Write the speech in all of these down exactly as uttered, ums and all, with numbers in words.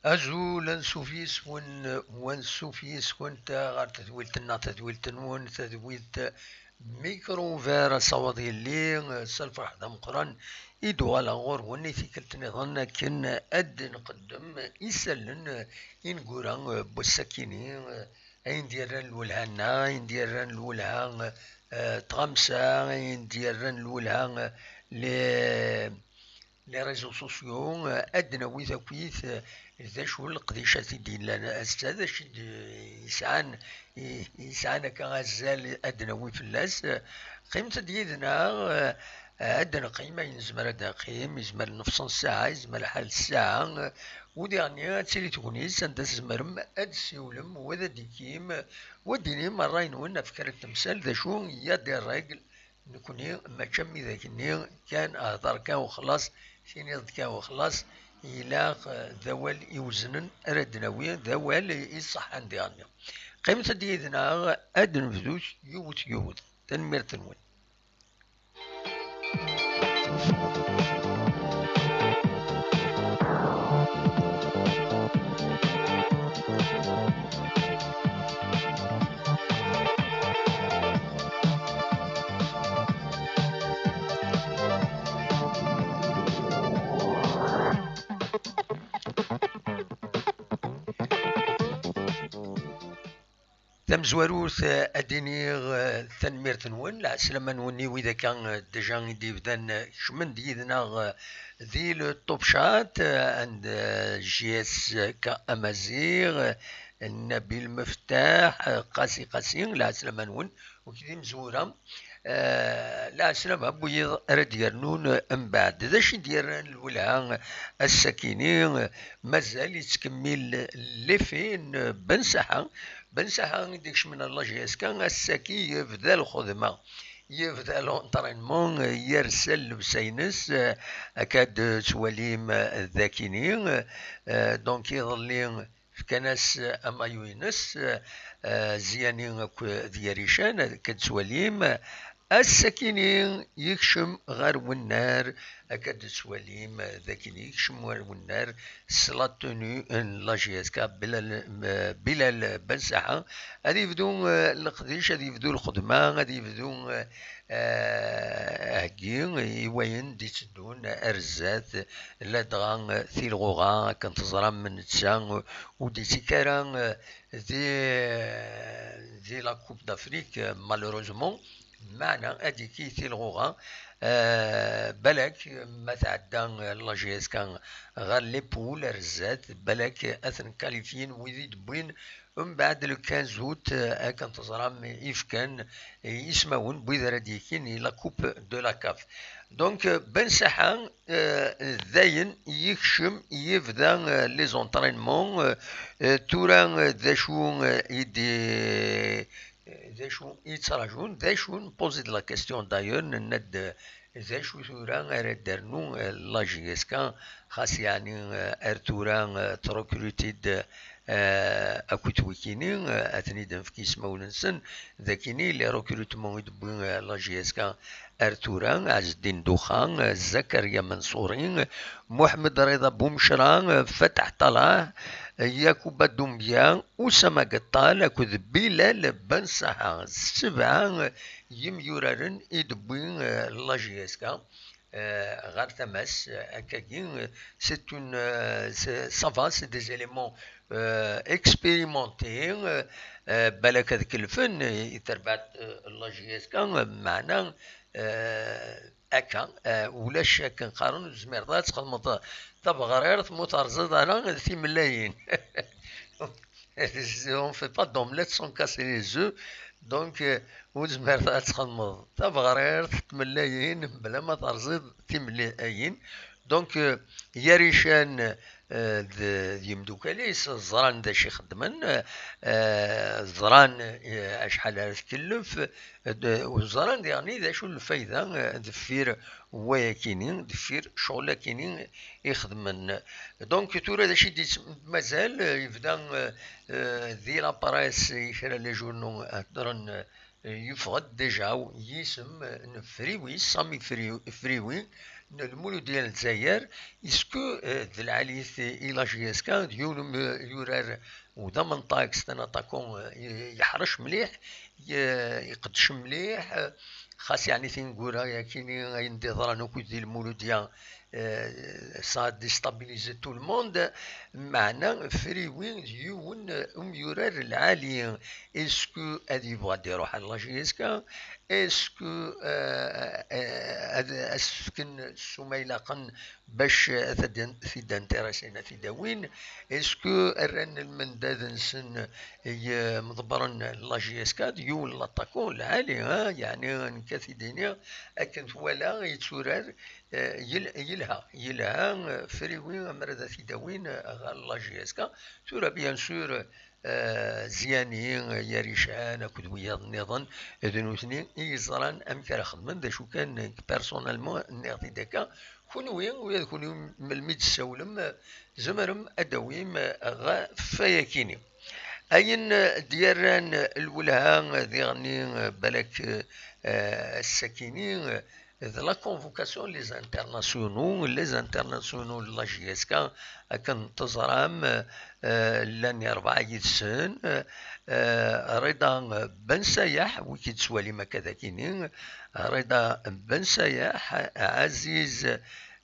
Azul, ansuf yis-wen, u ansuf yis-went ɣer tedwilt-nneɣ, tadwilt-nwen, tadwilt Micro Ouvert, asawaḍ yelli, s lferḥ d ameqqran i d-uɣaleɣ ɣur-wen i tikkelt nniḍen akken ad d-nqeddem isallen ineggura n wass-akini, ayen d-yerran lwelha-nneɣ, ayen d-yerran lwelha, eh, tɣamsa, ayen d-yerran lwelha, eh, les, les réseaux sociaux, eh, ad d-nawi takit, eh, d acu leqdicat i d-yellan ass-a, d acu i d-, yesɛan, i, yesɛan akka azal ad d-nawi fell-as. Eh, qqimet-d yid-neɣ, eh, ad d-neqqim ayen nezmer ad d-neqqim, yezmer nnefṣ n ssaɛa, yezmer lḥal ssaɛa, eh, u diɣenni ad tili tegnit anda tzemrem ad d-tessiwlem, wa ad d-ikim, wa ad d-inim ṛṛay-nwen ɣef kra n temsal, d acu, il y a des règles, nekkni mačči am widak-nni, kan hder kan u xlaṣ, tiniḍ-d kan u xlaṣ, ilaq, eh, d awal iweznen ara d-nawi, d awal iṣeḥḥan diɣenni. Qqimet-d yid-neɣ, ad nebdu yiwet yiwet. Tanemmirt-nwen. Tamezwarut, eh, ad d-iniɣ, eh, tanemmirt-nwen, lɛeslama-nwen i wid akka, eh, déjà i d-yebdan, eh, kecmen-d yid-neɣ, eh, di le Top Chat, eh, and, eh, J S K Amaziɣ, eh, Nabil Meftaḥ, eh, Qasi Qasi, lɛeslama-nwen, u d imezwura, eh, lɛeslama n wiyiḍ ara d-yernun, eh, mbeɛd. D acu i d-yerran lwelha ass-akini, eh, mazal yettkemmil l'effet n Ben Saḥa, Ben Saḥa i d-ikecmen ɣer la J S K, ass-agi yebda lxedma, yebda l'entraînement, yersa llebsa-ines, eh, akka d-tettwalim, eh, dakini, eh, donc iḍelli fkan-as amayu-ines, eh, Ziyani akked Yarican, akka d-tettwalim, ass-akini yekcem ɣer wennar, akka d-tettwalim, d akken yekcem ɣer wennar s la tenue n la J S K, Bilal, eh, Bilal Ben Saḥa. Ad yebdu, eh, leqdic, ad yebdu lxedma, ad yebdu, eh, eh, aheggi i wayen d-itteddun ar zdat, ladɣa, eh, tilɣuɣa, akken teẓram netta ur d-ittekk ara, eh, di, di la Coupe d'Afrique, eh, malheureusement, meɛna ad d-ikki tilɣuɣa, eh, balak ma tɛedda, eh, la J S K ɣer les poules ar zdat, balak ad ten-kalifyin wid i d-wwin mbeɛd le quinze août, eh, akken teẓram ifkan, eh, ismawen n wid ara d-yekkin i la Coupe de la CAF. Donc, eh, Ben Saḥa, eh, dayen yekcem, yebda, eh, les entraînements, eh, eh, tura, eh, d acu, eh, i d-, eh, d acu i yettraǧun, d acu, npozi-d la question d'ailleurs, nenna-d, eh, d acu tura ara d-ternu, eh, la J S K, xas yeɛni, eh, ar tura, eh, trekruti-d, eh, akked wikini, eh, ad ten-id-nefk ismawen-nsen, d akini les recrutements i d-tewwi, eh, la J S K ar tura, Ɛezdin Duxa, eh, Zakaria Mansouri, Muḥemmed Rida Bumecra, eh, Fatah Talah, eh, Yakuba Doumbia, Usama Gettal akked Bilal Ben Saḥa. Sebɛa, eh, yimyuraren i d-tewwi, eh, la J S K, eh, ɣer tama-s, eh, akkagi, eh, c'est une, eh, c'est, ça va, c'est des éléments, eh, expérimentés, eh, eh, balak ad kellfen, eh, i terbaɛt, eh, la J S K, eh, meɛna, eh, akka, eh, ulac akken qqaren, ur tezmireḍ ad txedmeḍ tabeɣrirt ma ur terẓiḍ ara timellayin. On fait pas d'omelette sans casser les œufs. Donc, euh, ur tezmireḍ ad txedmeḍ tabeɣrirt, tmellayin, bla ma terẓiḍ timellayin. Donc, euh, Yarican, euh, d, d yimdukal-is ẓran d acu i xeddmen, euh, ẓran, euh, acḥal ara tkellef, euh, d, ẓran diɣen d acu n lfayda, euh, deffir wayakini, deffir ccɣel-akini i xedmen. Donc, tura d acu i d-mazal, euh, yebda, euh, euh, di la presse, i kra les journaux, euh, heddren, euh, yeffeɣ-d déjà yisem, euh, n Friwi, Sami Fri-, Friwi, n Lmuludya n Lezzayer, est-ce que, euh, d lɛali-t i la J S K, d yiwen n yurar u d amenṭag, c'est un attaquant, euh, yeḥrec mliḥ, ye-, iqeddec mliḥ, xas yeɛni tineggura-yakini ayen d-iḍran akk di Lmuludya, euh, ça a déstabilisé tout le monde, meɛna Friwi d yiwen umyurar lɛali. Est-ce que ad yebɣu ad iruḥ ar la J S K? Est-ce que, euh, euh, ad, ad s-fken ssuma ilaqen bac ad t-, t-id-intéressé, ad t-id-awin? Est-ce que rran lmendad-nsen i, euh, mḍebbren la J S K? D yiwen n l'attaquant lɛali, ha? Yeɛni nekk ad t-id-iniɣ akken twala yetturar, euh, yel-, yelha, yelha, euh, Friwi ammer ad t-id-awin, euh, ɣer la J S K. Tura, bien sûr, euh, Ziani, euh, Yarican akked wiyaḍ nniḍen, d nutni i yeẓran amek ara xedmen. D acu kan, nekk personnellement nniɣ-t-id akka, kunwi, ula d kunwi melmi d-tessawlem, euh, tzemrem ad d-tawim, euh, ɣef wayakini. Ayen, euh, d-yerran lwelha, euh, diɣenni, euh, balak, euh, euh, ass-akini, euh, d la convocation n les internationaux, les internationaux n la J S K, akken teẓram, euh, llan rebɛa yid-sen, euh, Rida Ben Sayaḥ, wi k-id-tettwalim akka d akini, Rida Ben Sayaḥ, Aziz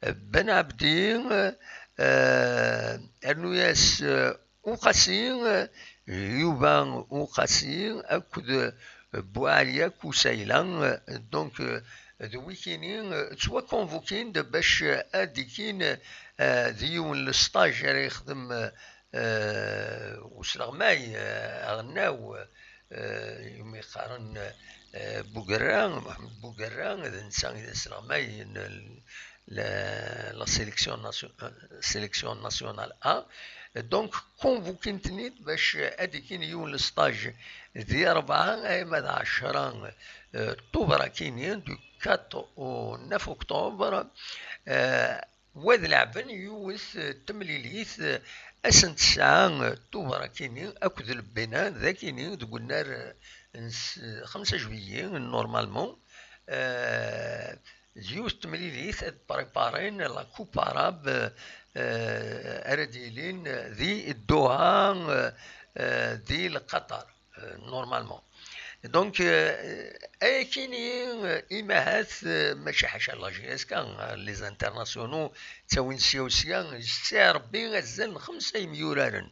Ben Abdi, euh, rnu-yas, euh, Uqasi, Yuba Uqasi akked Buɛli Kusayla, donc, d wikini ttwakonvukin-d bac ad d-ikin, eh, d yiwen n lesṭaj ara yexdem, eh, usleɣmay, eh, aɣelnaw, eh, umi qqaren, eh, Bugerra, Muḥemmed Bugerra, d netta i d asleɣmay n la, la sélection nation-, sélection nationale A. Donc, convokin-ten-id bac ad d-ikin yiwen lesṭaj di rebɛa arma d ɛecra, euh, Tuber akini, du quatre au neuf octobre. Euh, wa d leɛben yiwet, euh, temlilit, euh, ass n tesɛa, euh, Tuber akini, akked Lebena d akini, deg unnar, euh, n s-, xemsa juillet, normalement. Euh, d yiwet temlilit ad préparin la Coupe arabe, euh, ara d-yilin di Doha, euh, euh, di Lqatar, euh, normalement. Donc, euh, ayakini, euh, imahat, euh, mačči ḥaca la J S K, euh, les internationaux, ttawin sya u sya, yesɛa Rebbi azal n xemsa yemyuraren.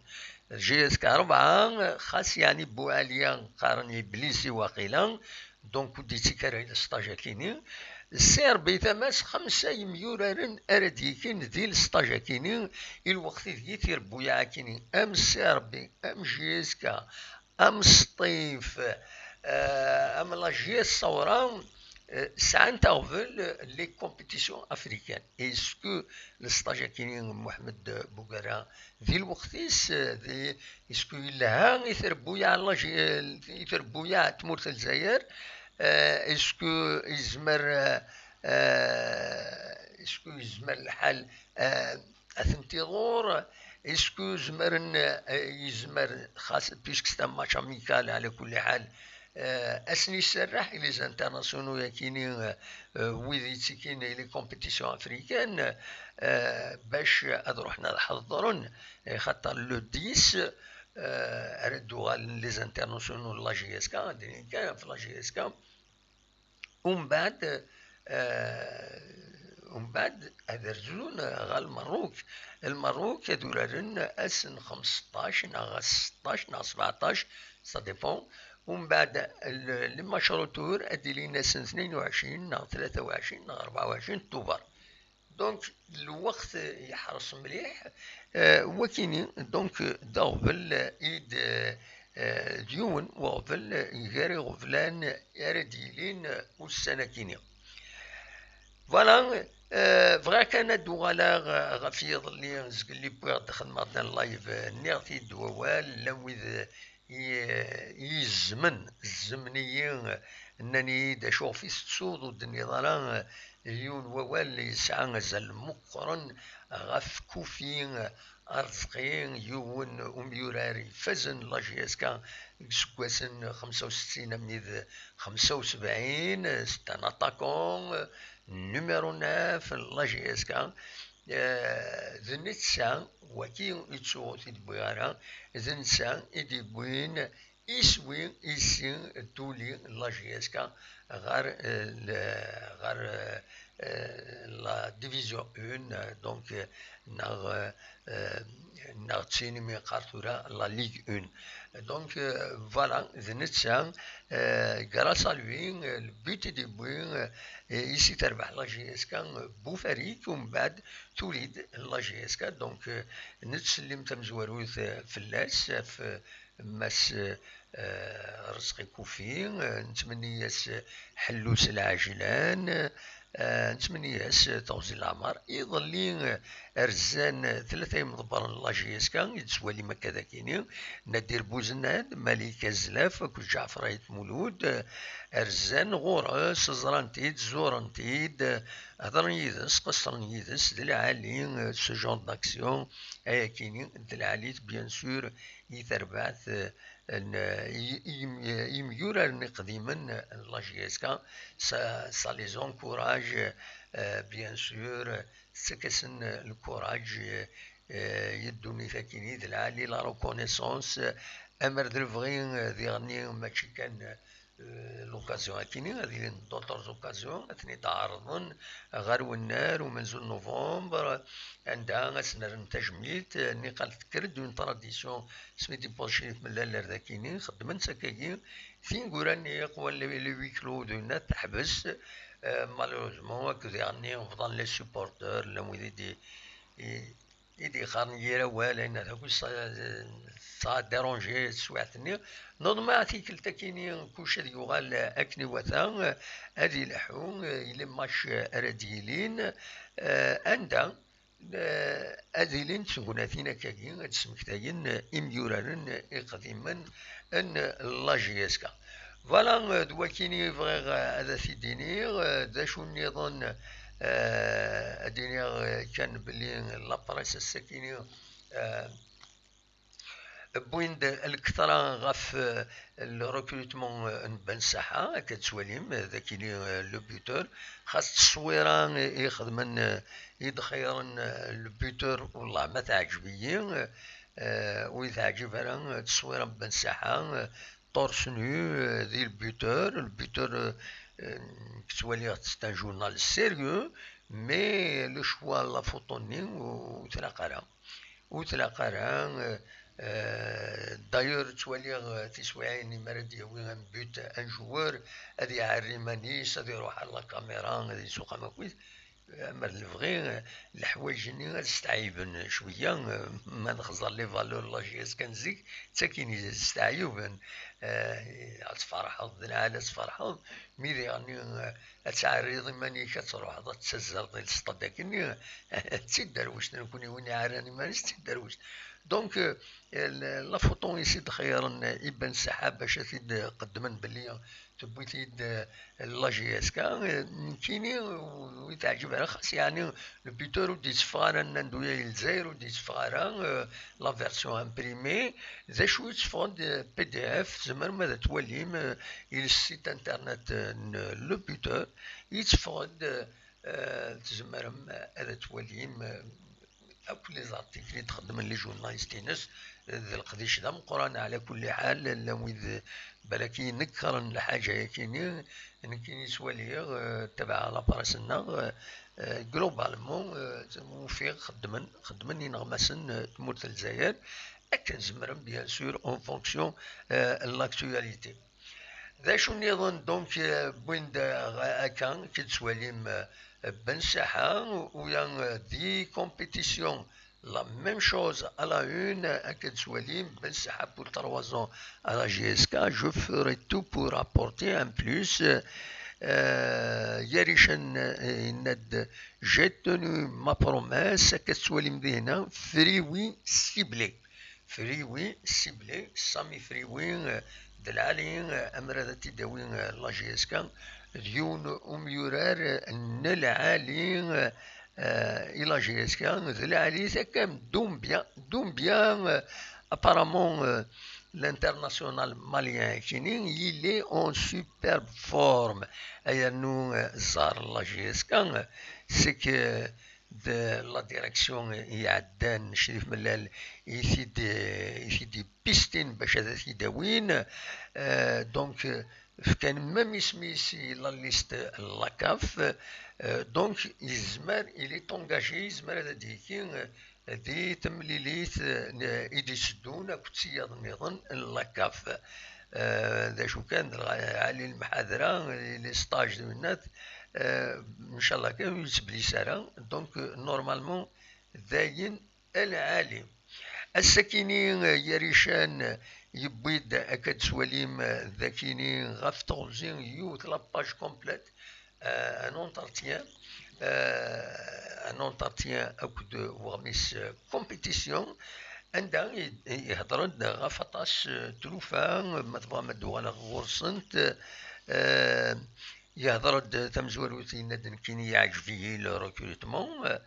J S K rebɛa, xas yeɛni Buɛliya qqaren Iblisi waqila, donc ur d-yettak ara lesṭaj akini. Sɛa Rebbi tama-s xemsa yemyuraren ara d-yekin di lesṭaj akini, i lweqt ideg i tirebbuyaɛ akini, am Sɛa Rebbi, am J S K, am Sṭif, euh, am la J S Sawra, euh, sɛant aɣbel les compétitions africaines. Est-ce que lesṭaj akini n Muḥemmed Bugerra di lweqt-is, euh, di, est-ce que yelha i trebbuyaɛ n la J-, i trebbuyaɛ n tmurt n Lezzayer? Euh, est-ce que yezmer, euh, euh, est-ce que yezmer lḥal, euh, ad tent-iḍur? Est-ce que zemren, euh, yezmer, xas, puisque c'est un match amical, ɛla kulli ḥal, euh, ad sen-iserreḥ i les internationaux-yakini, euh, euh, wid yettikin i les compétitions africaines, euh, bac ad ruḥen ad ḥeḍren, eh, xaṭer le dix, euh, ara d-uɣalen les internationaux n la J S K, ad d-inin kan ɣef la J S K. Umbeɛd, eh, umbeɛd ad rzun ɣer Lmerruk. Lmerruk ad uraren ass n xemseṭṭac neɣ ass seṭṭac neɣ sebɛeṭṭac, ça dépend. Umbeɛd, le, le match retour ad d-ilin ass n tnin u ɛecrin neɣ tlata u ɛecrin neɣ rebɛa u ɛecrin Tubeṛ. Donc, lweqt yeḥreṣ mliḥ, eh, wakini, donc, d aɣbel i d, eh, d yiwen n uɣbel gar iɣeblan ara d-yilin ussan-akini. Voilà, eh, bɣiɣ kan ad d-uɣaleɣ ɣef yiḍelli, zgelli wwiɣ-d xedmeɣ-d un live, eh, nniɣ-t-id wawal, llan wid i, i yi-zzmen, zzmen-iyi, nnan-iyi-d acuɣef i tettuḍ ur d-tenniḍ ara yiwen wawal yesɛa azal meqqren ɣef Kufi Arezqi, yiwen umyurar ifazen la J S K deg iseggasen xemsa u settin armi d xemsa u sebɛin, c'est un attaquant, Numéro neuf, la J S K, eh, d netta, wagi ur t-id-wwiɣ ara, d netta i d-yewwin iswi, iswi n tuli n la J S K ɣer, eh, le-, ɣer, eh, eh, la division un, eh, donc, eh, neɣ, eh, eh, neɣ d tin umi yeqqar tura la Ligue un. Donc, eh, voilà, d netta, eh, grâce à lui, eh, le but i d-yewwi, eh, i s-terbeḥ la J S K, eh, Bufarik, umbeɛd tuli-d la J S K. Donc, eh, nettsellim tamezwarut, eh, fell-as, ɣef, eh, Mass, eh, Rezqi Kufi, eh, nettmenni-as, eh, ḥellu s lɛejlan, eh, nettmenni-as, eh, teɣzi n leɛmer. Iḍelli, eh, rzan, eh, tlata yimḍebbren n la J S K, i d-tettwalim akka dagini, Nadir Bouznad, Malik Azlaf akked Ǧaɛfer Ayt Mulud, eh, rzan ɣur-s, ẓran-t-id, zuren-t-id, eh, hedren yid-s, qeṣṣren yid-s, d lɛali, eh, ce genre d'action, ayakini, d lɛali, bien sûr, i terbaɛt, eh, n, i, i, i yimyuraren iqdimen n la J S K, ça, ça les encourage, euh, bien sûr, tettak-asen lkuraj, euh, euh, i ddunit akini d lɛali, la reconnaissance, euh, amer d lebɣi, euh, diɣenni mačči kan, euh, l'occasion akini, ad ilin d'autres occasions, ad ten-id-ɛerḍen ɣer wennar umenzu n novembre, anda ad sen-rren tajmilt, euh, niqal tekker-d une tradition, asmi d-yewweḍ Crif Mellal ar dakini, xeddmen-tt akkagi, tineggura-nni, qwan les, les huis clos d winna teḥbes, euh, malheureusement, akked diɣenni bḍan les supporters, llan wid i d-, i, i d-yeqqaren yir awal, ayen akk ça, ça a dérangé teswiɛt-nni. Nuḍen ma tikkelt akini kullec ad yuɣal akken iwata, ad ileḥḥu, yella match ara d-yilin, euh, anda, eh, ad ilint tegnatin akkagi, ad d-smektayen imyuraren iqdimen n la J S K. Voilà, eh, d wakini i bɣiɣ, eh, ad t-id-iniɣ, eh, d acu nniḍen, eh, ad iniɣ, eh, kan belli la presse ass-akini, eh, wwin-d lketṛa ɣef, eh, le recrutement, eh, n Ben Saḥa, akka tettwalim, eh, d akini, eh, le buteur. Xas tteswira i, i xedmen, eh, i d-xeyyren, eh, le buteur, wellah ma teɛǧeb-iyi, eh, ur yi-teɛǧib ara, eh, tteswira n Ben Saḥa, eh, torse nu, eh, di le buteur, le buteur, eh, eh, ttwaliɣ-t, c'est un journal sérieux, mais le choix n la photo-nni ur, ur tlaq ara. Ur tlaq ara, eh, eh, d'ailleurs, ttwaliɣ, eh, tiswiɛin imi ara d-yawi un but un joueur, ad iɛerri iman-is, ad iruḥ ar la caméra, ad isuqam akkit. Amer d lebɣi, eh, leḥwayeǧ-nni ad steɛyiben cwiya, eh, ma nexẓer les valeurs n la J S K n zik, d takin i steɛyuben. Eh, ad tferḥeḍ, d lɛali ad tferḥeḍ, mi diɣenni, eh, ad tɛerriḍ iman-ik, ad truḥeḍ, ad tettazzaleḍ i lestad akkenni, d tiderwect, nekkni win iɛerran iman-is d tiderwect. Donc, euh, la photo i s-id-xeyyren i Ben Saḥa bac ad t-id-qeddmen belli tewwi-t-id, euh, la J S K, euh, nekkini ur yi-teɛǧib ara, xas yeɛni le buteur ur d-yetteffeɣ ara, nnan-d uya i Lezzayer ur d-yetteffeɣ ara, euh, la version imprimée, d acu yetteffɣen-d, euh, P D F, tzemrem ad twalim, euh, i le site internet, euh, n le buteur, yetteffeɣ-d, euh, tzemrem ad twalim, euh, akk les articles i d-xeddmen les journalistes-ines, euh, d leqdic d ameqqran, ɛla kulli ḥal, llan wid balak i inekkren lḥaǧa-yakini, nekkini ttwaliɣ, euh, tabaɛeɣ la presse-nneɣ, euh, euh, globalement, euh, ufiɣ xeddmen, xeddmen ineɣmasen, euh, tmurt n Lezzayer, akken zemren, bien sûr, en fonction, euh, n l'actualité. D acu nniḍen, donc, euh, wwin-d, euh, akka, ki tettwalim, euh, Ben Saḥa, uya, euh, di compétition, la même chose à la une, euh, akka tettwalim, Ben Saḥa pour trois ans à la J S K, je ferai tout pour apporter un plus, euh, euh, Yarichen, euh, yenna-d, j'ai tenu ma promesse, akka tettwalim dihna, friwi ciblé. Friwi ciblé, Sami Friwi, euh, d lɛali, euh, amer ad t-id-tawi, euh, la J S K, d yiwen umyurar, euh, n lɛali, euh, euh, i la J S K, d lɛali takam Doumbia, Doumbia, euh, apparemment, euh, l'international malien kini, il est en superbe forme. Ayannu, euh, ẓer la J S K, c'est que de la direction iɛeddan Crif Mellal i t-id, i t-id-ipistin bac ad t-id-awin. Euh, donc, euh, fkan même isem-is i la liste n la CAF. Euh, donc, yezmer, il est engagé, yezmer ad d-yekki, euh, di temlilit, eh, i d-iteddun akked tiyaḍ nniḍen n la CAF. Eh, d acu kan, d lɣ-, ɛli lemḥadra, les stages d winnat, eh, ncallah kan ur yetteblis ara. Donc, eh, normalement, dayen a lɛali. Ass-akini, eh, Yarican, eh, yewwi-d, akka d-tettwalim, eh, d akini ɣef teɣzi yiwet la page complète, euh, un entretien, euh, un entretien akked weɣmis, euh, compétition, anda i, i, ihedṛen-d ɣef aṭas, euh, tlufa, ma tebɣam ad d-uɣaleɣ ɣur-sent. Euh, yehdeṛ-d tamezwarut, yenna-d: "Nekkini yeɛǧeb-iyi le recrutement." Euh,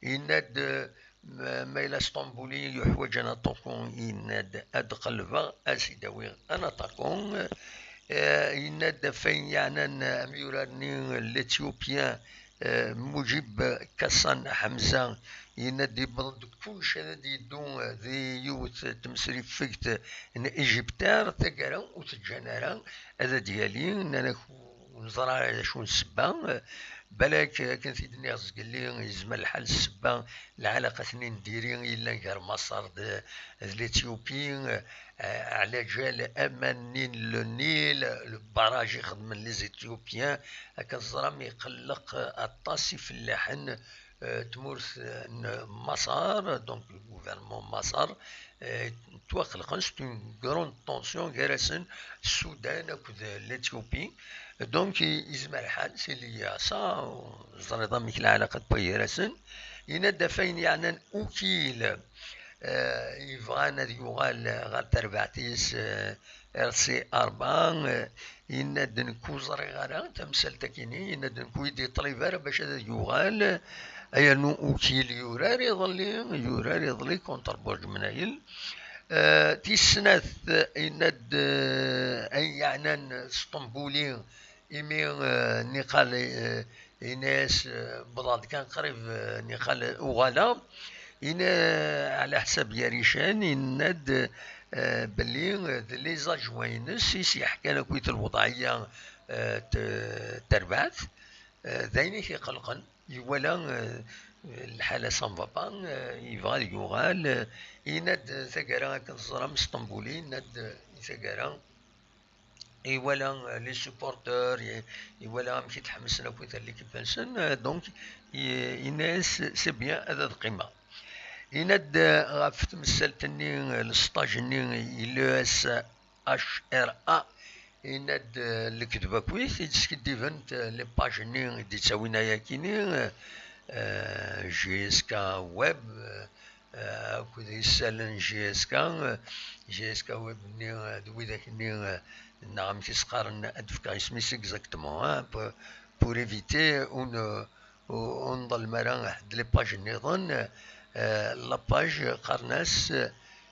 yenna-d, euh, Ma, ma yella Sṭambuli yuḥwaǧ un attaquant, yenna-d ad qelbeɣ, ad s-id-awiɣ un attaquant. Eh, yenna-d ɣef wayen yeɛnan amyurar-nni, l'Éthiopien, eh, Mujib Kassan Hamza, yenna-d yewweḍ-d kullec ad d-yeddu, eh, di yiwet n tmesrifegt n Égyptaire, taggara ur t-ǧǧan ara ad d-yali, nnan-ak ur neẓra ara d acu n ssebba. Balak, akken t-id-nniɣ zgelli, yezmer lḥal ssebba lɛalaqat-nni n diri yellan gar Maṣer d, d l'Éthiopie, eh, ɛlaǧal aman-nni n le Nil, le barrage i xedmen les Éthiopiens, akken teẓram iqelleq aṭas ifellaḥen, eh, tmurt n Maṣer, donc le gouvernement Maṣer, eh, ttwaqelqen, c'est une grande tension gar-asen Sudan akked l'Éthiopie. Donc, i-, yezmer lḥal, si liya sa, ẓriḍ amek lɛalaqa tewwa gar-asen. Yenna-d ɣef wayen yeɛnan Ukil, eh, yebɣan ad yuɣal ɣer terbaɛt-is, eh, R C rebɛa, eh, yenna-d: "Nekk ur ẓriɣ ara tamsalt-akini", yenna-d: "Nekk ur yi-d-yeṭlib ara bac ad yuɣal." Ayannu Ukil yurar iḍelli, yurar iḍelli contre Burǧ Menayel. Eh, tis snat, yenna-d, eh, ayen yeɛnan Sṭembuli, imi, eh, niqal, eh, yenna-yas, eh, wwḍeɣ-d kan qrib, eh, niqal uɣaleɣ. Yenna, ɛla ḥsab Yarican, yenna-d, eh, belli, eh, d les adjoints-ines i s-yeḥkan akkit lewḍeɛya, eh, t-, terbaɛt. Eh, d ayen i t-iqelqen. Iwala, eh, lḥala ça ne va pas, eh, yebɣa ad yuɣal, eh, yenna-d taggara akken teẓram Sṭembuli, yenna-d, eh, i taggara iwala, eh, les supporters, i-, iwala amek i tḥemmsen akkit l'équipe-nsen, eh, donc, i-, yenna-yas c'est bien ad, ad qqimeɣ. Yenna-d, eh, ɣef tmessalt-nni, eh, le stage-nni i l'E S H R A, yenna-d, eh, lekdeb akkit i d-skiddiben, eh, les pages-nni i d-ittawin ayakini, eh, eh, J S K Web, eh, eh, akked isallen J S K, eh, J S K Web-nni, eh, d widak-nni, eh, neɣ amek i s-qqaren, ad d-fkeɣ isem-is exactement, hein, pour, pour éviter une, ur, ur nḍellem ara ḥedd les pages nniḍen. Eh, la page qqaren-as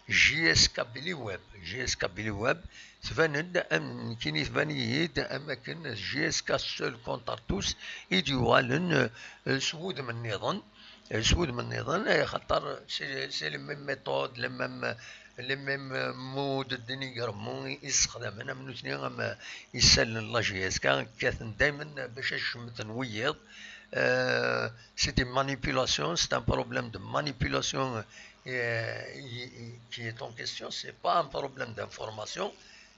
J S K Billy Web. J S K Billy Web tban-d am, nekkini tban-iyi-d am akken J S K seul contre tous i d-yuɣalen, eh, s wudem nniḍen. Eh, s wudem nniḍen, eh, axaṭer c'est, c'est les mêmes méthodes, les mêmes, les mêmes modes de dénigrement i, i ssexdamen, am nutni, am, eh, isallen n la J S K, kkaten daymen bac ad cemten wiyiḍ. Euh, c'est des manipulations, c'est un problème de manipulation, euh, qui, qui est en question, c'est pas un problème d'information.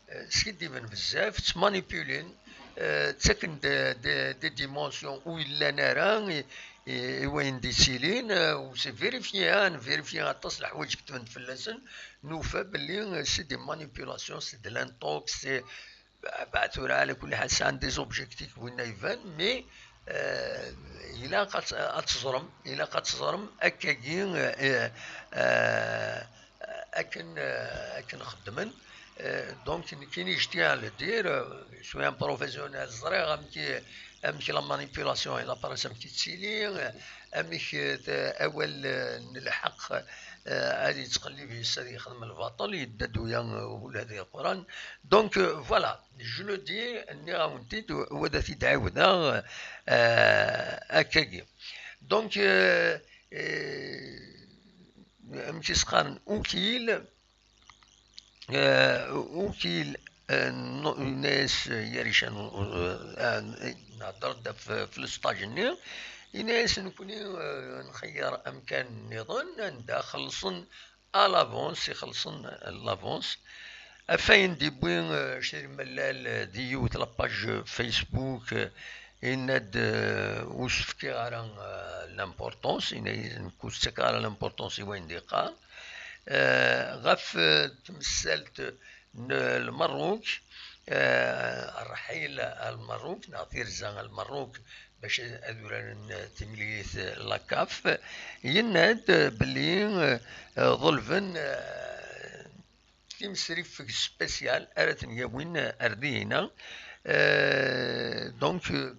Euh, skiddiben bezzaf, ttmanipulin, euh, ttaken-d des, des dimensions ur yellan ara i, i, i wayen d-yettilin, euh, u c'est vérifié, hein, vérifié aṭas leḥwayeǧ ketben-d fell-asen, nufa belli, euh, c'est des manipulations, c'est de l'intox, c'est Ba-, ba-, tura, ɛla kulli ḥal, sɛan des objectifs winna iban, mais, euh, ilaq ad, ad teẓrem, ilaq ad teẓrem akkagi, euh, euh, akken, euh, akken xeddmen. Euh, donc, nekkini, je tiens à le dire, euh, je suis un professionnel, ẓriɣ amek, amek la manipulation et la presse amek tettili, euh, amek, euh, awal, euh, n lḥeqq, euh, ad yettqellib yes ad yexdem lbaṭel, yedda-d uya, euh, ula d iqran. Donc, euh, voilà, je le dis, nniɣ-awen-t-id, wa ad t-id-ɛiwdeɣ, euh, akkagi. Donc, euh, euh, amek i s-qqaren, ukil, euh, ukil, euh, n-, yenna-yas, euh, Yarican, euh, euh, nhedder-d ɣef, ɣef lesṭaj-nni, yenna-yas, nekkni, euh, nxeyyer amkan nniḍen, anda xellṣen à l'avance, ixellṣen à l'avance. Ɣef wayen d-yewwi, euh, Cyril Mellal, euh, di yiwet la page Facebook, euh, yenna-d, euh, ur s-fkiɣ ara, euh, l'importance, yenna-yas, nekk ur s-ttakkeɣ ara l'importance i wayen d-yeqqar. Euh, ɣef, euh, temsalt n Lmerruk, euh, ṛṛḥil ar Lmerruk, neɣ tirza ar Lmerruk, bac ad uraren timlilit, la CAF, yenna-d belli, euh, ḍelben, euh, timesrifegt spécial ara ten-yawin ar dihina. Euh, donc, euh,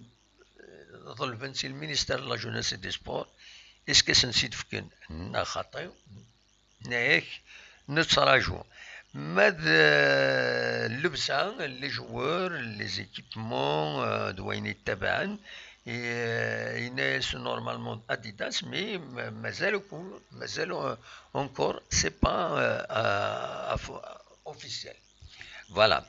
ḍelben si le ministère de la Jeunesse et des Sports, est-ce que sen-id-fken neɣ xaṭi? Nek nettraǧu. Ma d, euh, llebsa, les joueurs, les équipements, euh, d wayen yettabaɛen, et, euh, yenna-yas normalement Adidas, mais ma-, mazal uku-, mazal, euh, encore, c'est pas, euh, euh, officiel. Voilà.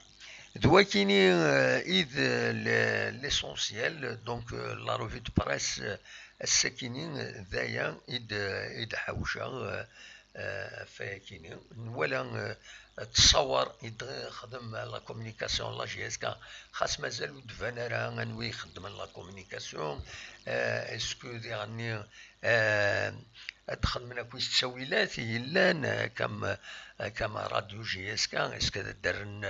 D wakini, euh, i d, euh, le-, l'essentiel, donc, euh, la revue de presse, euh, ass-akini, euh, d aya i d, i d-ḥawceɣ, euh, euh, ɣef wayakini. Nwala, euh, ttṣawer i d-xdem la communication n la J S K, xas mazal ur d-tban ara anwa ixeddmen la communication, euh, est-ce que diɣenni, euh, ad xedmen akk ttawilat i yellan, euh, comme, euh, comme radio J S K, est-ce que ad d-rren,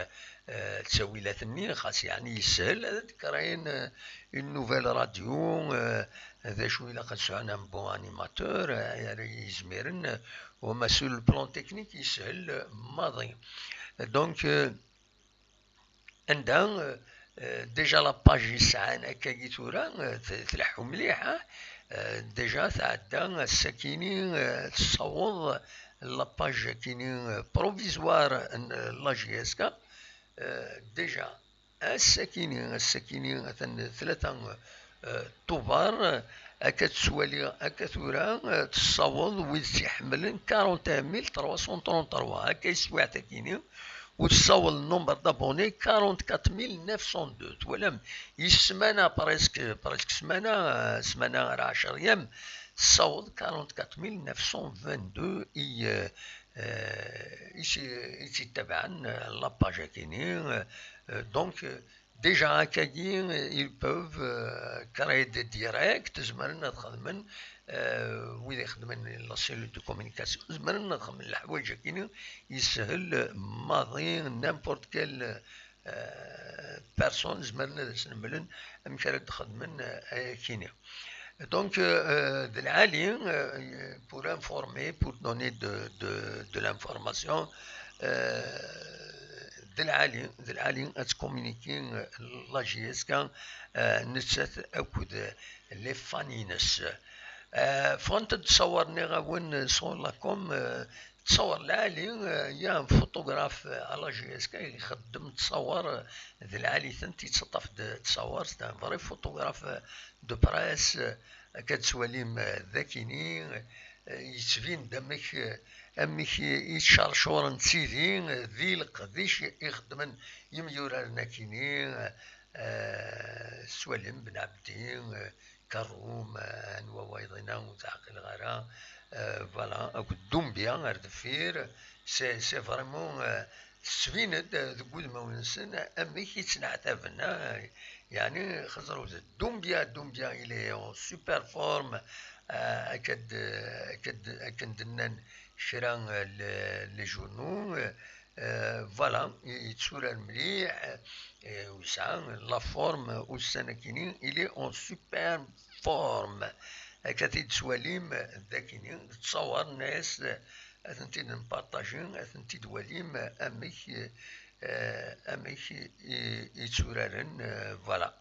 euh, ttawilat-nni, xas yeɛni yeshel, ad d-krayen, euh, une nouvelle radio, euh, d acu ilaq ad sɛun un bon animateur, euh, ara yizmiren, euh, wama sur le plan technique yeshel, euh, maḍi. Donc, euh, anda, euh, euh, déjà la page yesɛan akkagi tura, euh, t-, tleḥḥu mliḥ, hein? Euh, déjà tɛedda ass-akini, euh, tessaweḍ la page akini, euh, provisoire n, euh, la J S K, euh, déjà ass-akini, ass-akini atan tlata, euh, Tubeṛ, akka tettwali, akka tura, euh, tessaweḍ wid tt-iḥemmlen quarante et un mille trois cent trente-trois, akka i teswiɛt akini, u tessaweḍ nombre d'abonnés quarante-quatre mille neuf cent deux. Twalam, i ssmana, presque, presque ssmana, euh, ssmana ar ɛecṛa yyam, tessaweḍ quarante-quatre mille neuf cent vingt-deux i, euh, euh, i tt-, i tt-ittabaɛen, euh, la page akini, euh, euh, donc, euh, déjà akkagi, euh, ils peuvent, euh, créer des directs, zemren ad xedmen, euh, wid ixedmen la cellule de communication, zemren ad xedmen leḥwayeǧ akini, yeshel maḍi, n'importe quelle, euh, personne, zemren ad asen-mlen amek ara d-xedmen, euh, ayakini. Donc, euh, euh, d lɛali, euh, pour informer, pour donner de, de, de l'information, euh, d lɛali, d lɛali ad tcommuniquer, euh, la J S K, euh, nettat akked les fans-ines. Euh, ffɣent-d ttṣawer, nniɣ-awen, sur la com, euh, ttṣawer lɛali, euh, il y a un photographe à la J S K ixeddem ttṣawer, euh, d lɛali-tent, yettaṭṭaf-d ttṣawer, c'est un vrai photographe, euh, de presse, euh, akka tettwalim, euh, d akini, euh, yettbin-d amek, euh, amek i, i ttcercuren d tidi, euh, di leqdic i xeddmen yemyuraren akini, euh, euh, tettwalim Ben Abdi, euh, Karum, euh, anwa wayeḍ-ina ur t-ɛqileɣ ara, euh, voilà, akked Doumbia ar deffir, c'est, c'est vraiment, euh, tettbin-d, euh, deg wudmawen-nsen amek i ttneɛtaben, ah, yeɛni xeẓrewzet. Doumbia, Doumbia, il est en super forme, euh, akka d-, akka d-, akken d-nnan kra, euh, le-, les journaux, euh, euh, voilà, i-, yetturar mliḥ, euh, yesɛa la forme ussan akini, il est en super forme. Akka t-id-twalim d akini, ttṣawer, nna-yas, ad tent-id-npartaji, ad tent-id-walim amek, euh, euh, amek i, i, i tturaren, euh, voilà.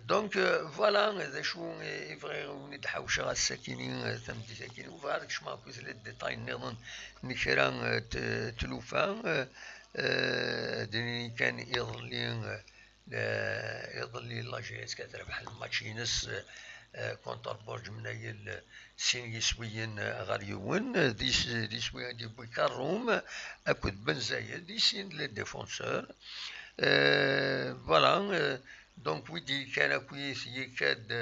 Donc, euh, voilà, d acu i, i bɣiɣ ad wen-id-ḥawceɣ ass-akini, euh, tameddit-akini, u bɣiɣ ad kecmeɣ akkit les détails nniḍen n kra, euh, t-, tlufa, euh, euh, d nini kan iḍelli, euh, euh, iḍelli la J S K terbeḥ lmatch-ines, euh, contre Borj Mnayel, sin yiswiyen, euh, ɣer yiwen, euh, d is-, d iswi ad yewwi Karum akked Ben Zayed, i sin d les défenseurs. Euh, voilà, euh, donc, wi d-yekkan akkit, yekka-d,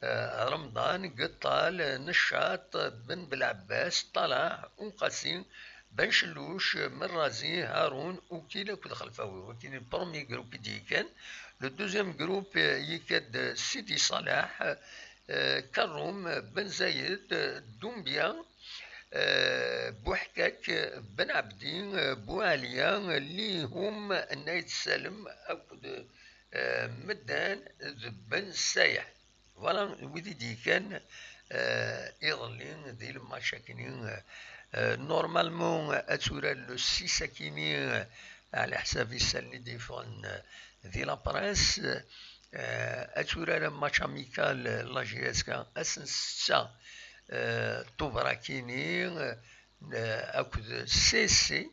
euh, Remḍan, Geṭṭal, Neccaṭ, Ben Belɛebbas, Ṭalaḥ, Uqasi, Ben Celluc, Merrazi, Harun, Ukil akked Xelfawi. Wagi d le premier groupe i d-yekkan. Le deuxième groupe, euh, yekka-d Sidi Ṣaleḥ, euh, Karum, Ben Zayed, Dumbia, euh, Buḥkak, Ben Ɛebdi, Buɛaliya, Lihum, Nayt Salem akked, euh, Meddan d Ben Sayeḥ. Voilà, wid i d-yekkan, euh, iḍelli di lmatch akini. Euh, normalement, ad turar le six akini, euh, ɛla ḥsab isallen i d-yeffɣen, euh, di la presse. Euh, ad turar match amical, euh, la J S K ass n ssetta, euh, Tubeṛ akini, euh, akked C C,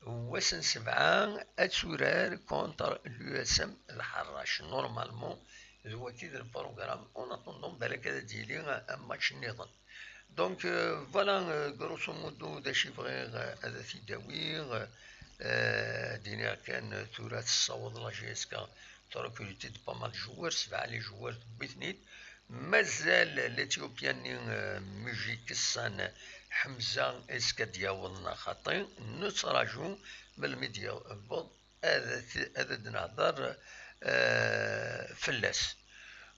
wass n ssebɛa ad turar contre l'U S M Lḥerrac. Normalement, d wagi d le programme. En attendant, balak ad d-yili un match nniḍen. Donc, euh, voilà, euh, grosso modo, d acu i bɣiɣ, euh, ad t-id-awiɣ. Euh, ad d-iniɣ kan, euh, tura tessaweḍ la J S K, trecruter-d pas mal de joueurs, sebɛa les joueurs tewwi-ten-id. Mazal l'Éthiopien-nni, euh, Mujik San Ḥemza, est-ce que ad d-yaweḍ neɣ xaṭi? Nettraǧu melmi d-yewweḍ ad, ad d-nehder, euh, fell-as.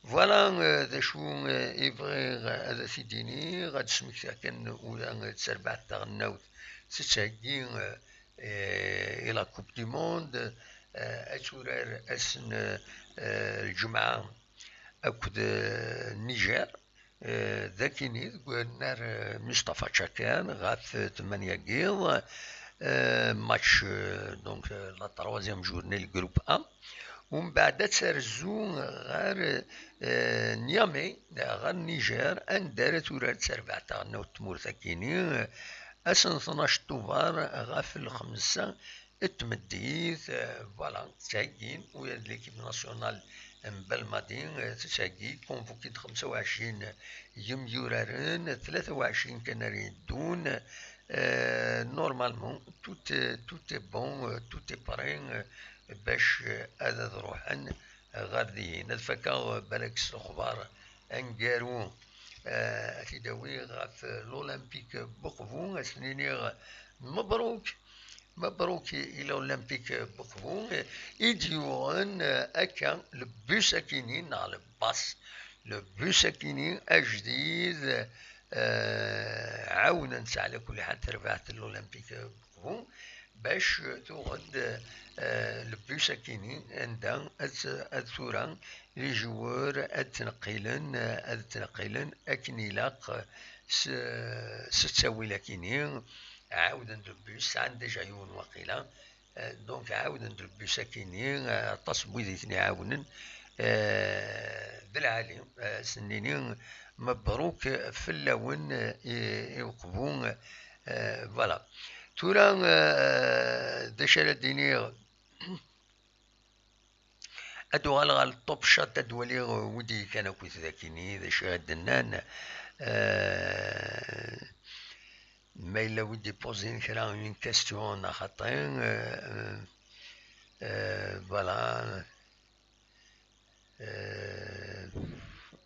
Voilà, euh, d acu, euh, i bɣiɣ ad t-id-iniɣ, ad d-smektiɣ kan ula d tarbaɛt taɣelnawt tettheggi, euh, i la Coupe du Monde, euh, ad turar ass n, euh, lǧemɛa akked, euh, Niger, euh, d akini deg unnar, euh, Mustafa Tchakar ɣef, euh, tmanya n yiḍ, euh, match, euh, donc, euh, la troisième journée, le groupe A. Umbeɛd ad terzu ɣer, euh, Niamey, ɣer Niger, anda ara turar d tarbaɛt taɣelnawt n tmurt akini, euh, ass n tnac Tubeṛ ɣef lxemsa n tmeddit, euh, voilà, ttheggin, ula d l'équipe nationale n Belmadi, euh, tettheggi, convoqué-d xemsa u ɛecrin yemyuraren, tlata u ɛecrin kan ara yeddun, euh, normalement, tout, euh, tout est bon, euh, tout est prêt, euh, bac, euh, ad, ad ruḥen ɣer dihin. Ad fakeɣ, euh, balak s lexbar aneggaru, euh, ad t-id-awiɣ ɣef, euh, l'Olympique Buqbu, ad sen-iniɣ mebruk, mebruk i, i l'Olympique Buqbu, i d-yuɣen, euh, akka le bus akini, neɣ le bus, le bus akini ajdid, euh, ɛawnen-tt ɛla kulli ḥal terbaɛt n l'Olympique Buqbu, bac tuɣ-d, euh, le bus akini, anda ad, ad tura les joueurs ad ttneqqilen, ad ttneqqilen akken ilaq s, s ttawil akini, ɛawden-d le bus, sɛan déjà yiwen waqila, euh, donc ɛawden-d le bus akini, euh, aṭas n wid i ten-iɛawnen, euh, d lɛali, euh, s-nini mebruk fell-awen, euh, i, i Uqbu, euh, voilà. Tura, euh, d acu ara d-iniɣ? Ad uɣaleɣ ɣer le top chat, ad waliɣ, euh, wid i kan akkit dakini, d acu i d-nnan. Euh, ma yella wi d-ipoẓin kra, une question, neɣ xaṭi, euh, euh, euh, voilà. Euh,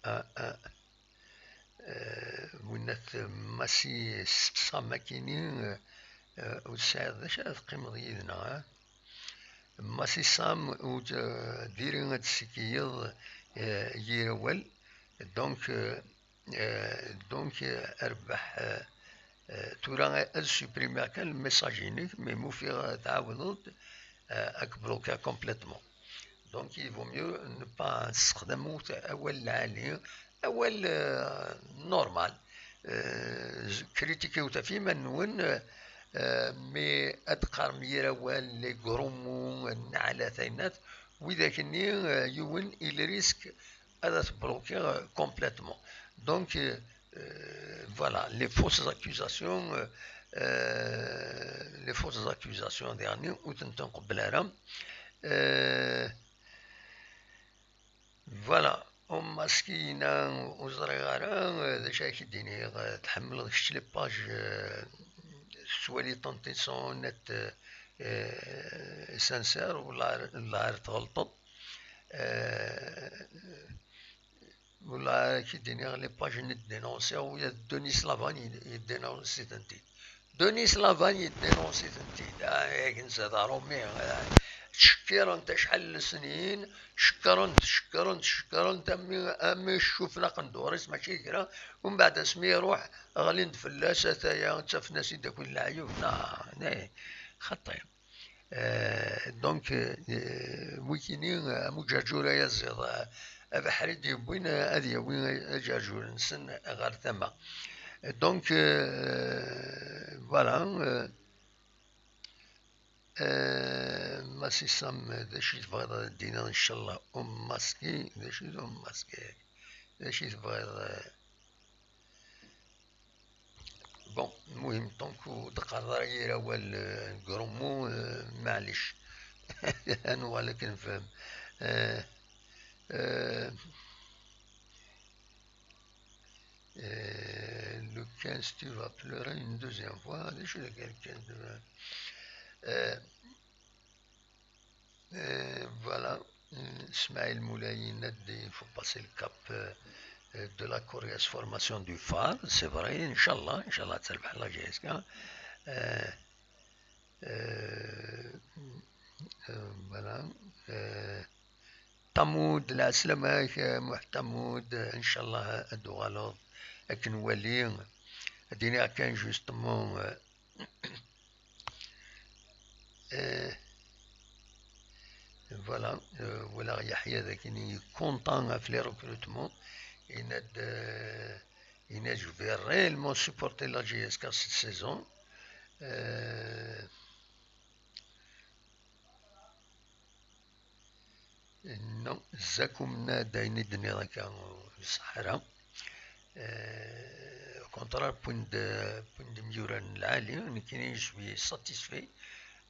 ah, ah. Euh, winnat Massi Sam akini, euh, euh, ur tesɛiḍ d acu ara teqqimeḍ yid-neɣ, ah? Massi Sam, ur, euh, diri ad d-tessikkiyeḍ, euh, yir awal. Donc, euh, euh, donc, euh, rbeḥ, euh, euh, tura ad supprimeɣ kan le message-inek, mais ma ufiɣ tɛawdeḍ-d, euh, ad k-bloquer complètement. Donc, il vaut mieux ne pas tessexdameḍ awal lɛali, awal, euh, normal. Euh, critiquez-t ɣef yiman-nwen, euh, Euh, mais ad teqqarem yir awal, les gros mots, nnaɛlat, ayennat, widak-nni, euh, yiwen il risque ad t-bloquer, euh, complètement. Donc, euh, euh, voilà, les fausses accusations, euh, euh, les fausses accusations dernier, ur tent-nqebbel ara. Euh, Voilà, Ummaski yenna ur ẓriɣ ara, eh, d acu ara k-id-iniɣ, eh, tḥemmleḍ kečč les pages, eh, soi-disant sont honnêtes, eh, eh, sincères, wala, wala tɣelṭeḍ. Eh, Wala ara k-id-iniɣ, les pages-nni d-dénoncer, ula d Denis Lavagne i d-, i d-dénoncer-tent-id. Denis Lavagne i d-dénoncer-tent-id. Ah, akken s d aṛumi, ah, ttcekkiren-t acḥal n lesnin, cekkren-t, cekkren-t, cekkren-t, armi, armi cuffen aqendur-is, mačči d kra, umbeɛd asmi iṛuḥ, ɣlin-d fell-as, ataya, ttafen-as-id akk leɛyub. Ah, ne, xaṭi. Euh, donc, euh, wikini, euh, am uǧerǧur ay aziḍ, euh, abeḥri d-yewwin, euh, ad yawi aǧerǧur-nsen ɣer tama. Donc, euh, voilà, euh, euh, Massi Sam, d acu i tebɣiḍ ad d-tiniḍ, ncallah, Ummaski, d acu i d Ummaski? D acu i tebɣiḍ, euh, Bon, المهم، donc, ur d-qqareḍ ara yir awal, euh, gros mot, euh, maɛlic. Ad nuɣal akken nefhem. Euh, euh, euh, le quinze, tu vas pleurer une deuxième fois. D acu d le quinze, tu vas, euh, Euh, voilà. Euh, Smaïl Moulay, il faut passer le cap, euh, euh, de la coriace formation du phare, c'est vrai, Inch'Allah, Inch'Allah, تربح la J S K. Euh, euh, euh, voilà. Euh, Tamoud, la Slama, euh, Moh Tamoud, euh, Inch'Allah, ad d-uɣaleḍ, ad k-nwali, ad d-iniɣ kan justement, euh, Euh, voilà, euh, voilà, Yahya Dakini est content avec les recrutements. Il a de, il a, je vais réellement supporter la J S K cette saison. Euh, Non, Zakum-nni d ayen i d-tenniḍ akka, ur iṣeḥḥa ara. Euh, au contraire, wwin-d, wwin-d imyura n lɛali, nekkini je suis satisfait,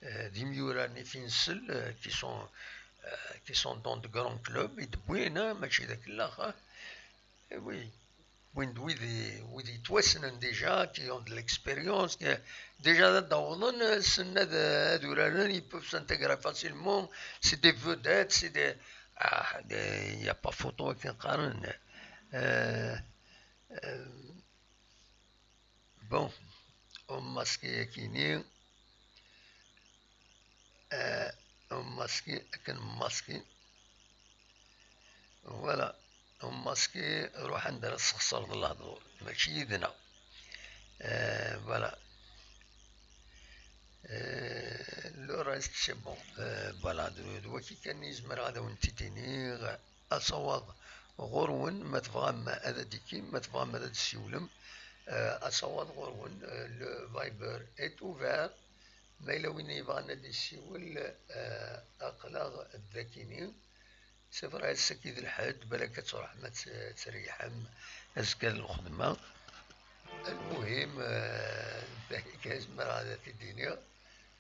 euh, d imyura n ifinsel, euh, qui sont, euh, qui sont dans de grands clubs, i d-wwin, ah, mačči d akellax, ah. Eh oui. Wwin-d wid i, wid yettwassnen déjà, qui ont de l'expérience, qui, déjà ad d-awḍen, ssnen ad, ad uraren, ils peuvent s'intégrer facilement, c'est des vedettes, c'est des, ah, des, il y a pas photo akken qqaren. Euh, euh, bon, Ummaski akini, euh, Ummaski, akken Ummaski. Voilà. Ummaski, ruḥ anda ara tesxeṣreḍ lehdur, mačči yid-neɣ. Euh, voilà. Euh, le reste, c'est bon. Euh, voilà, d, d waki kan i zemreɣ ad awen-t-id-iniɣ. Asawaḍ ɣur-wen, ma tebɣam ad d-ikim, ma tebɣam ad d-siwlem. Euh, asawaḍ ɣur-wen, euh, le Viber est ouvert. Ma yella win yebɣan ad d-isiwel, euh, aql-aɣ dakini. C'est vrai, ass-agi d lḥedd, balak ad truḥem ad t-, ad treyyḥem, azekka d lxedma. Lmuhim, eh, d ayen kan zemreɣ ad t-id-iniɣ.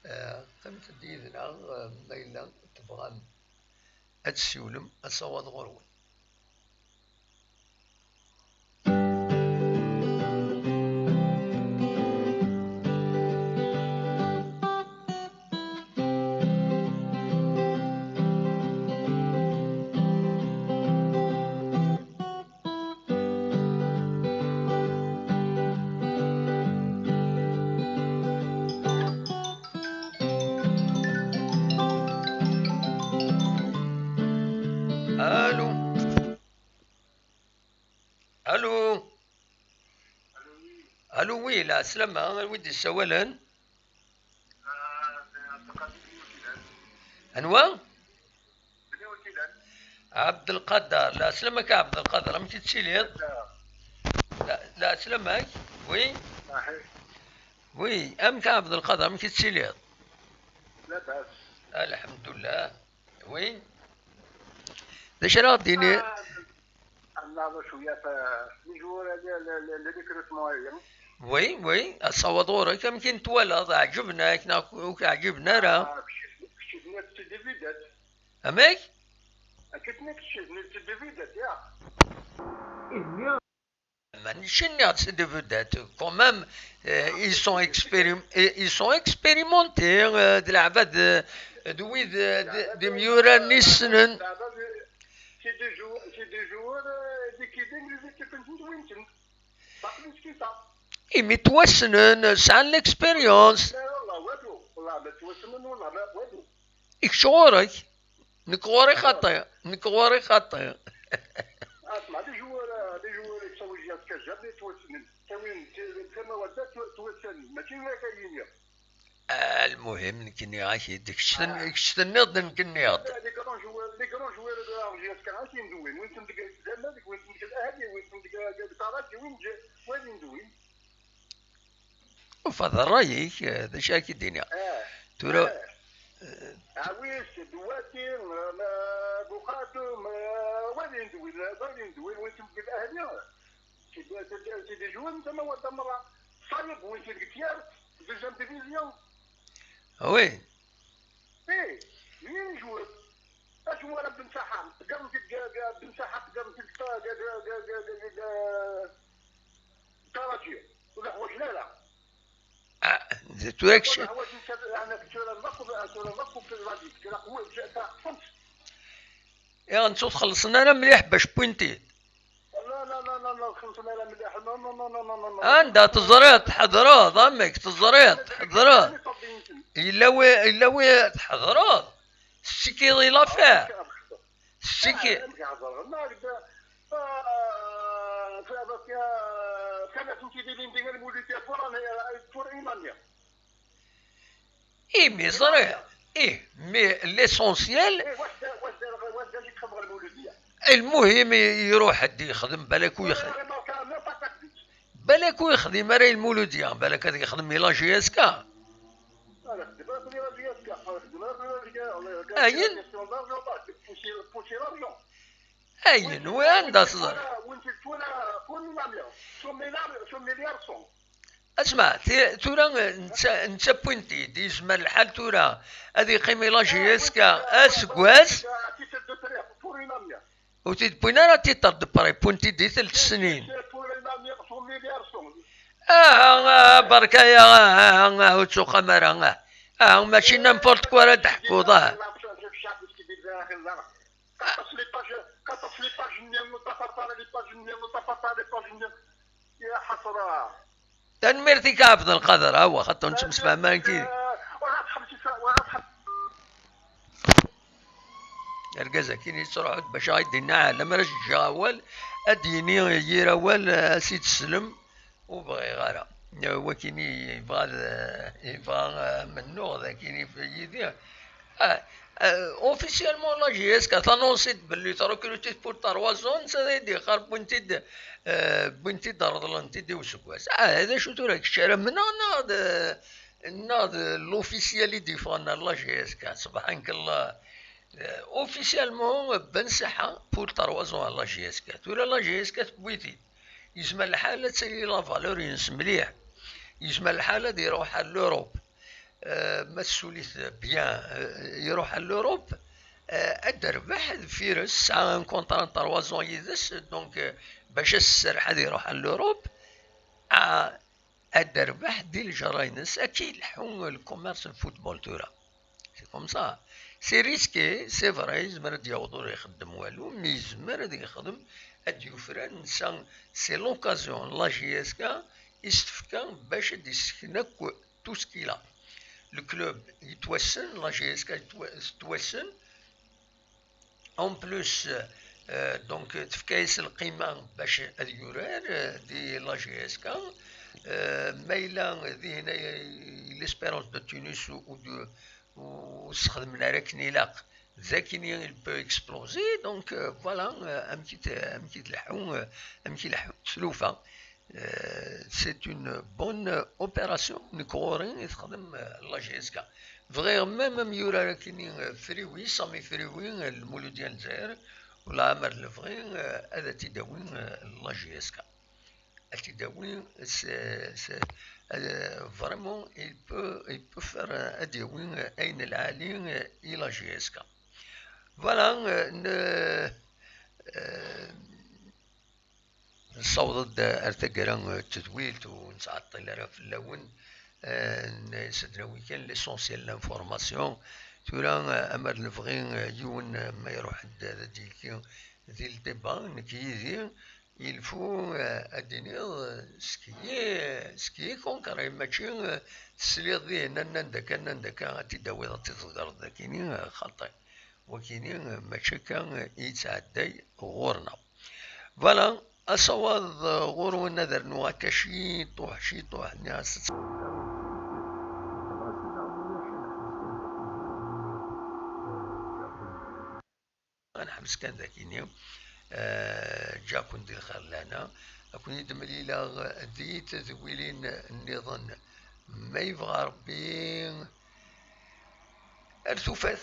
Eh, qqimet-d yid-neɣ, eh, ma yella tebɣam ad tessiwlem, asawaḍ ɣur-wen. Allô ? Allô ? Allô, oui, la Slama, wi d-yessawalen? Anwa? Abdelkader, la Slama-k a Abdelkader, amek i tettiliḍ? La, la Slama-k, oui. Oui, amek a Ɛebdelqader, amek i tettiliḍ? Labas. Alḥemdullah. Oui. D acu ara ɣ-d-tiniḍ? Annaɣ cwiya f les joueurs, le, le, le, le recrutement-agi. Oui, oui, ad saweḍ ɣur-k, amek i ten-twalaḍ, ɛǧiben-ak neɣ ur k-ɛǧiben ara? Ah, kečč, kečč tenniḍ c'est des vedettes. Amek? Kečč tenniḍ c'est des vedettes, ya. Mačči nniɣ-d c'est des vedettes, quand même, euh, ils sont expérim-, ils sont expérimentés, euh, d leɛbad, euh, d wid, euh, d, d imyura-nni ssnen. C'est des joueurs, c'est des joueurs, euh, d ikiden, les équipes n tedwint. Pas plus que ça. Imi ttwassnen, sɛan l'expérience. La, la, walu, la, ma ttwassnen, wala, ma, walu. I kečč ɣur-k? Nekk ɣur-i xaṭi, nekk ɣur-i xaṭi. Asma, les joueurs, les joueurs, ils sont jamais ttwassnen. Tawin, tama wadda, twa-, ttwassnen. Mačči d akka i d-iniɣ. Ah, lmuhim, nekk nniɣ-ak-id, kečč ten-, kečč tenniḍ-d, nekk nniɣ-d. Les grands joueurs, les grands joueurs de la J S K, ad ten-nwin, win ten-deg Zamalek, win ten-deg Ahli, win ten-deg, deg Taraji, win j-, win ten-nwin. Ufa, d ṛṛay-ik, eh, d acu ara k-id-iniɣ? Ah. Tura, ah, eh, Awis, d Wadi, eh, ma, Buqadum, eh, win ten-nwin, win ten-nwin, win ten-deg Ahli. C'est des, c'est des, c'est des joueurs n tama wadda merra. Ṣayeb, win deg tiert, deuxième division. Ah oui. Eh, mini joueur. Acu ara Ben Saḥa? Tgerrem-t-id, Ben Saḥa, tgerrem-t-id, Taraji. Ur ḥwaǧen ara. Ah, d tura kečč. Ur ḥwaǧen kra, tura lmeqq, tura lmeqq, tura lmeqq. Iɣ netta ur t-xellṣen ara mliḥ bac wwin-t-id. Anda teẓriḍ tḥedreḍ, amek teẓriḍ tḥedreḍ? Yella wi, yella wi tḥedreḍ? Tessikiḍ i l'affaire. Tessiki- Imi ẓriɣ, ih, mais l'essentiel, lmuhim i-, iruḥ-d yexdem, balak ur yexdim. Balak ur yexdim ara i Lmuludya, balak ad yexdem i la J S K. Ayen? Ayen, wi anda teẓriḍ? Asma, ti-, tura netta, netta wwin-t-id, yezmer lḥal tura ad yeqqim i la J S K aseggas. Ur t-id-wwin ara titre de prêt, wwin-t-id i telt snin. Aha, aha, berka ya, aha, aha, ur ttuqam ara, aha. Aha, mačči n'importe quoi ara d-teḥkuḍ, aha. Aṭas les pages, aṭas les pages-nni, ur ṭṭafar ara les pages-nni, ur ṭṭafar ara les pages-nni. Ya ḥasra. Tanemmirt-ik a Ɛebdelqader, awa, xaṭer nettemsefham akken. Eh, ur ɣ-tḥebbes, ur ɣ-tḥebbes. Argaz-agi yettruḥu-d bac ad d-yenna, lemmer ad s-ǧǧeɣ awal, ad d-yini yir awal, eh, ad s-id-teslem. Ur bɣiɣ ara. Wakini yebɣa ad, yebɣa amennuɣ, d akini yid-i. Ah, ah, officiellement, la J S K tanonsi-d belli trekrutit pour trois ans, netta ad d-yeqqar wwin-t-id, eh, wwin-t-id, reḍlen-t-id i useggas. Ah, d acu tura, kečč ara mneɣ neɣ d, neɣ d l'officiel i d-yeffɣen ar la J S K? Subḥanak-llah. Eh, officiellement, Ben Saḥa pour trois ans ar la J S K. Tura la J S K tewwi-t-id. Yezmer lḥal ad tali la valeur-ines mliḥ. Yezmer lḥal ad iruḥ ar l'Europe. Euh, ma tessuli-t bien, euh, iruḥ ar l'Europe, euh, ad d-terbeḥ deffir-s, tesɛa un contrat n trois ans yid-s, donc, euh, bac ad s-tserreḥ ad iruḥ ar l'Europe, ah, ad d-terbeḥ di lǧerra-ines, akka ileḥḥu le commerce n football tura. C'est comme ça. C'est risqué, c'est vrai, yezmer ad d-yaweḍ ur ixeddem walu, mais yezmer ad yexdem, ad d-yufrar, netta, c'est l'occasion, la J S K, i s-tefka bac ad d-yessken akk tout ce qu'il a. Le club yettwassen, la J S K yettwa-, tettwassen, En plus, euh, donc, tefka-yas lqima bac ad yurar, euh, di la J S K. Euh, ma yella dihin, euh, l'Espérance de Tunis ou, ou de, ur sexdmen ara akken ilaq, d akini il peut exploser. Donc, euh, voilà, euh, amek i t-, amek i tleḥḥu, euh, amek i leḥḥunt tlufa. C'est une bonne opération, nekk ɣur-i i texdem la J S K. Bɣiɣ même amyurar akini Friwi, Sami Friwi, Lmuludya n Lezzayer, u leɛmer lebɣi ad t-id-awi la J S K. Ad t-id-awi, c'est, c'est, euh, vraiment, il peut, il peut faire, euh, ad d-yawi, euh, ayen lɛali, euh, i la J S K. Voilà, euh, ne, euh, nessaweḍ-d ar taggara, euh, n tedwilt, ur nettɛeṭṭil ara fell-awen, euh, n-, s-d-nawi kan l'essentiel, l'information. Tura, euh, amar nebɣi, euh, yiwen, euh, ma iruḥ-d ad d-yekki di le débat, nekk yid-i, il faut, euh, ad d-tiniḍ, euh, ce qui est, ce qui est concret, mačči, euh, tesliḍ dihin, nnan-d akka, nnan-d akka, ad t-id-tawiḍ, ad t-id-tḍeggreḍ d akini, euh, xaṭi. Wakini, euh, mačči akka, euh, i yettɛedday ɣur-neɣ. Voilà, asawaḍ, euh, ɣur-wen ad rnuɣ akka ciṭuḥ, ciṭuḥ, nniɣ-as ad nḥebs kan d akini. Eh, ǧǧiɣ-ken di lxir lehna. Ad ken-id-mlileɣ di tedwilin nniḍen, ma yebɣa Rebbi. Ar tufat.